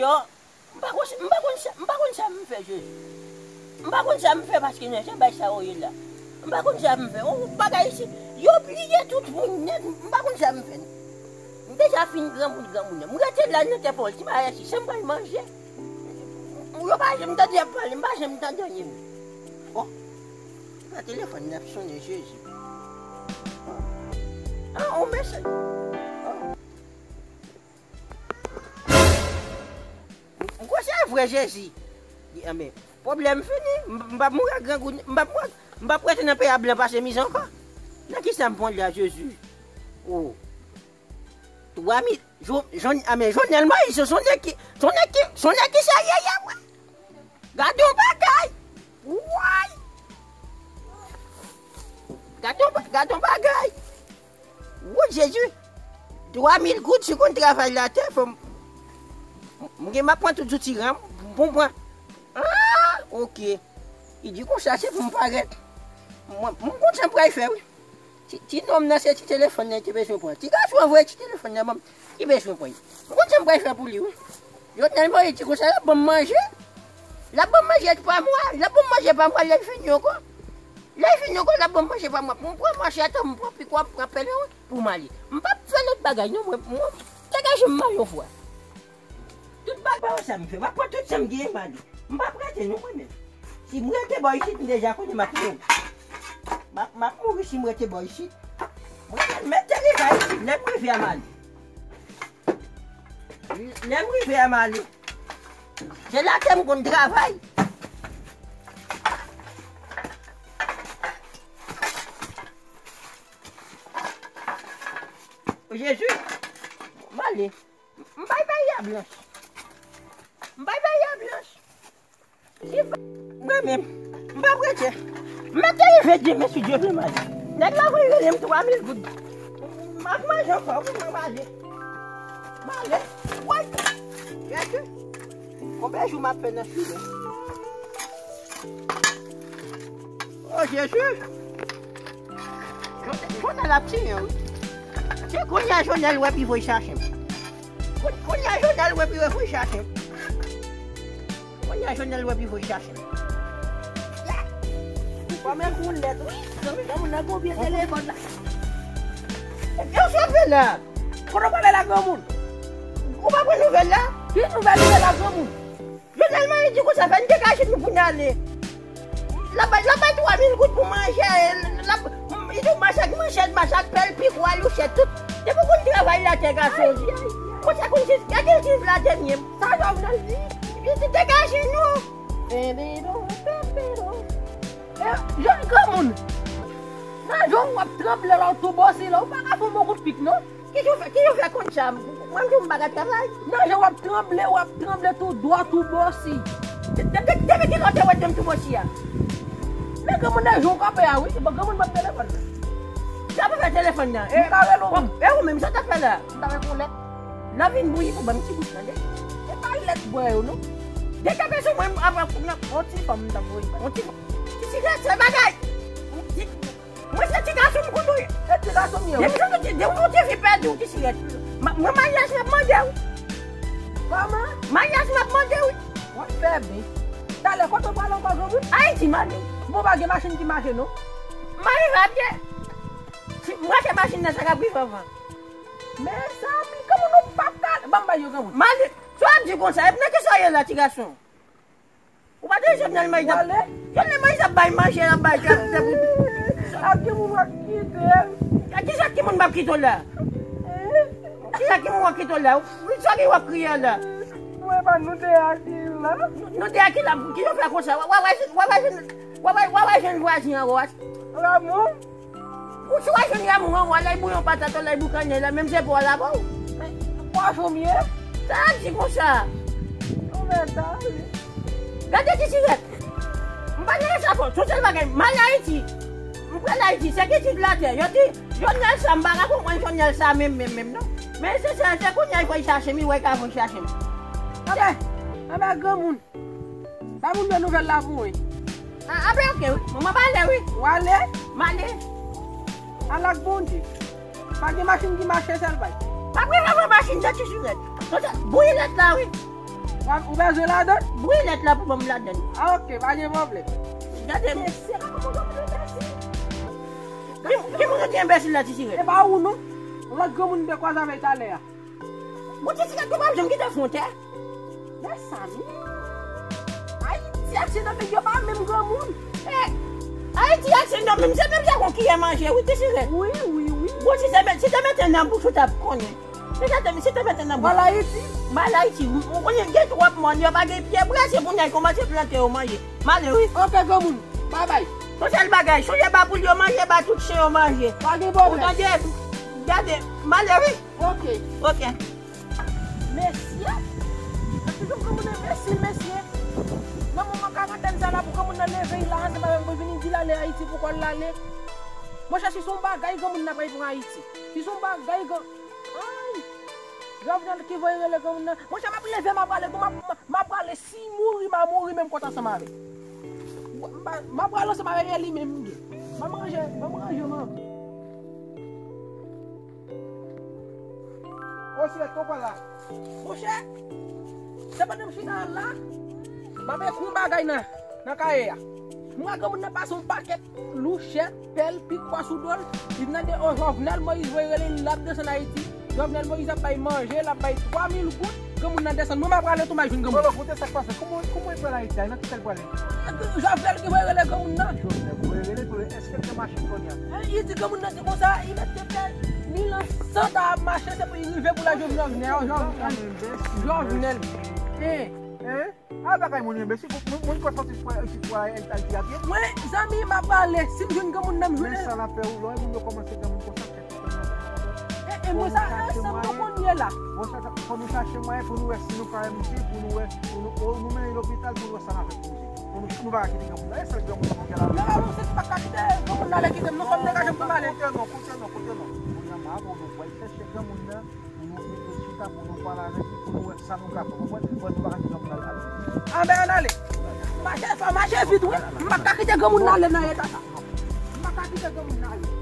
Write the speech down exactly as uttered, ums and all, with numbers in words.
Yo, m pa konn, m pa konn sa, m pa konn sa m fè, Jezi. M pa konn sa m fè paske nan jan bagay sa yo ye la. M pa konn sa m fè. On bagay isi, yo bliye tout moun nèt, m pa konn sa m fè. M deja fin granmoun, granmoun. M rete la nan tè pawòl, ti bagay isi, sa m pral manje. Yo pa janm tande y ap pale, m pa janm tande anyen. Bon, nan telefòn nan ap sonnen, Jezi. Ah, on mesaj. Ah. M kwè se vre, Jezi. Di, anben, pwoblèm fini. M, m p ap mouri ak grangou, m p ap mouri, m p ap rete nan peyi a blan pase mizè ankò. Nan ki sa m pran la, Jezi? Oh. Twa mil, Jo-, Jon-, anben, Jovenel Moïse, se yon nèg ki, se yon nèg ki, se yon nèg ki serye, ye, wi. Gade yon bagay. Woy. Gade yon ba-, gade yon bagay. Woy, Jezi. Twa mil goud, si konn travay latè, fò m, m gen, m ap pran tout zouti ran m, pou m pran. Ah, ok. Li di konsa, se pou m parèt. Mwen, m konn sa m pral fè, wi. Ti, ti nonm nan, se ti telefòn nan li te bezwen pran. Ti gason an voye ti telefòn nan ban m, li bezwen pran. M konn sa m pral fè pou li, wi. Jovenel Moïse di konsa, l ap ban m manje. L ap ban m manje pa mwa. L ap ban m manje pa mwa, lè l fini ankò. Lè l fini ankò, l ap ban m manje pa mwa. Pou m pran manje, ata m pran pikò, m pran pèlen, wi, pou m ale. M p ap fè lòt bagay, non, mwen, mwen, degaje m, m ale yon fwa. Tout bagay sa m fè, m ap pran tout sa m genyen, m ale. M p ap rete, non, mwen menm. Si m rete bò isit, m deja konnen m ap mouri. M ap, m ap mouri si m rete bò isit. Mwen, m mete rive isit, lè m rive a m ale. Lè m rive a m ale. Se la ke m konn travay. Jezi, m ale. M bay peyi a blanch. M bay peyi a blanch. Si pa, mwen menm, m p ap rete. M mèt te rive demen si Dye vle m ale. Nèg la voye rele m twa mil goud. M ap manje ankò, wi, mwen m ale. M ale. Woy! Gade. Konbyen jou m ap fè nan fimen? Oh, Jezi! Jonèl ap tiye m, wi. Se kounye a Jonèl wè pi voye chache m. Kounye a Jonèl wè pi voye chache m. Kounye a Jonèl wè pi voye chache m. Kòm e kou lèt, wi. Nan moun nan gon vye telefòn la. Yo sove la. Kote w prale la, granmoun? Ou pa pran nouvèl la? Ki nouvèl li gen la, granmoun? Jovenel Moïse di konsa, fè n degaje nou pou n ale. L ap bay, l ap bay twa mil goud pou manje, l ap, li di w mache ak manchèt, mache ak pèl, pikò, alouchèt, tout. Depi w konn travay latè, gason. Konsa konn jis, gade l jis la dènye. Sa Jovenel di? Li di degaje nou. Penbedo, penbedo. E, jèn granmoun. Nan jan w ap tranble la, w tou bòsi la, ou pa ka fè yon bon kout pik, non? Ki jan w fè, ki jan w fè konn sa? Mwen menm tou m pa ka travay. Nan jan w ap tranble, w ap tranble tou dwat ou bòsi. De-, de-, de-, depi kilè w te wè dwat m tou bòsi a? Men granmoun nan jan w kanpe a, wi. Bon, granmoun ban m telefòn nan. Sa pou fè telefòn nan? E, m ka rele w. E ou menm, sa w t ap fè la? M ta rele w lèt. Nan vin bouyi pou ban m ti gout, tande? Se pa lèt bwè yo, non. Degaje sou mwen, m ap, ap, nan, yon ti fanm m t ap voye. Yon ti fanm. Ti, ti, se bagay. Ti, Mwen se ti gason m konn wi. Se ti gason m ye wi. Depi jan nou di, depi nou te fi pèdi w ti sirèt. Mwen maryaj m ap mande w. Kòman? Maryaj m ap mande w. W ap fè byen. Talè kote w prale ankò granmoun? Ayiti m ale. Bon pa gen machin ki mache non. M a rive a pye. Si m rache machin nan sa k ap rive anvan. Mezanmi, granmoun ou p ap ka ban m bay yo granmoun. M ale. Sa w ap di konsa? Epi nan kisa w ye la ti gason? Ou pa tande Jovenel Moïse ap, Jovenel Moïse ap bay manje, l ap bay tè, tè pou. Ak ki moun w ap kite m? Ak kisa ki moun m ap kite w la? Kisa ki moun w ap kite w la? Sa ki w ap kriye la? Mwen pa nou de a ki la. Nou de a ki la? Ki yo fè konsa? Wa, wa, wa, wa, wa, wa, wa, jèn vwazen an, wa. Ramon. Ou si w a jwenn Ramon an, w a lè bouyon patat, w a lè boukannè la, menm se pa w la ba w. Men, pwason m ye. Sa a di konsa. Ou mèt ale. Gade ti sirèt. M pa nan sa fò. Se yon sèl bagay. M al Ayiti. M pral Ayiti. Se ki ti latè. Yo di, Jovenel sa, m pa ka konprann Jovenel sa menm, menm, menm, non. Men se, se, se kounye a l voye chache m, wi, wè ka voye chache m. Anben, anben, granmoun. Ba moun yo nouvèl la pou mwen. A, a, ben, ok, wi. Mwen, mwen prale, wi. W ale? M ale. Al ak Bondye. Pa gen machin ki mache, sèl bay. Pa prale pran machin, se ti sirèt. Konsa, bouyi lèt la, wi. Ou bezwen ladann? Wi, lèt la pou ban m ladann. Ah, ok, pa gen pwoblèm. Gade m. Ki, ki moun ki enbesil la, Ti Sirèt? E pa ou non. Lòt granmoun m te kwaze avè l talè a. Bon, Ti Sirèt, yo pa janm kite fwontè. Mezanmi. Ayiti ak Sendomeng, yo pa menm granmoun. Eh, Ayiti ak Sendomeng, se menm jan kon kiyè manje, wi, Ti Sirèt. Wi, wi, wi. Bon, si te met-, si te mete nan bouch ou, t ap konnen. Deja te, si te mete nan bouch. Mal Ayiti. Mal Ayiti. Ou konnen gen twòp mòn, yo pa gen pyè brase pou nèg kòmanse plante yo manje. Male, wi. Ok, granmoun. Babay. Yon sèl bagay, sonje ba poul yo manje, ba tout chen yo manje. Pa gen pwoblèm. Ou tande? Gade, male, wi. Ok. Ok. Mesye, anpil granmoun enbesil, mesye. Nan moman karantèn sa la, pou granmoun nan leve la, se pa menm pou vini di l ale Ayiti pou kò l ale. Monchè, si se yon bagay granmoun nan pral pran Ayiti. Si se yon bagay gran-, ay! Jovenel ki voye rele granmoun nan. Monchè, m ap leve, m ap prale, m ap, m ap prale. Si mouri, m a mouri menm kòt ansanm avè l. M ap prale ansanm avè l, e li menm m gen. M ap ranje, m ap ranje, man. Osiyèt, konpè la. Monchè, se pandan m chita la, m ap ekri yon bagay nan, nan kaye a. M wè granmoun nan pase yon pakèt louchèt, pèl, pikwa sou do l. Li mande, o, Jovenel Moïse voye rele l, l ap desann Ayiti. Jovenel Moïse ap bay manje, l ap bay twa mil goud. Granmoun nan desann. Mwen, m ap prale tou, m al jwenn granmoun. Bolo, koute sa k pase. Kouman, kouman l pral Ayiti a? Nan ki sa l prale? Jovenel ki voye rele granmoun nan. Jovenel voye rele pou l, èske l gen machin kounye a? Li di granmoun nan di konsa, li mete pèl, li nan santa ap mache, se pou li rive pou l al jwenn Jovenel. Jovenel. Jovenel. Hein? Hein? A bagay moun enbesil, moun, moun kwè sòti pou al, pou al Ayiti a pye. Mwen, zanmi, m ap prale. Si m jwenn granmoun nan, m jwenn. Men sa l ap fè ou, lè moun yo kòmanse granmoun konsa, fè konsa. E, e, mwen sa, e, sa m konn ye la. Bon, sa, fò nou chache mwayen pou nou wè si nou ka mouche, pou nou wè, pou nou, o, nou mennen lopital, pou nou wè sa n a fè pou mouche. Pou nou, nou pa ka kite granmoun nan. E sèl granmoun nan nou gen la. Nan la, nou se pa ka kite granmoun nan ale kite m, nou fò m degaje m pou m ale. Koute non, koute non, koute non. Kounye a, m a ba w, nou pral chèche granmoun nan. Pou nou, nou, nou chita, pou nou pale avèk li, pou nou wè sa nou ka fè. Konprann? Fò nou pa ka kite granmoun nan ale. Anben, ann ale. Mache, fò mache vit, wi. M pa ka kite granmoun nan ale nan eta sa. M pa ka kite granmoun nan ale.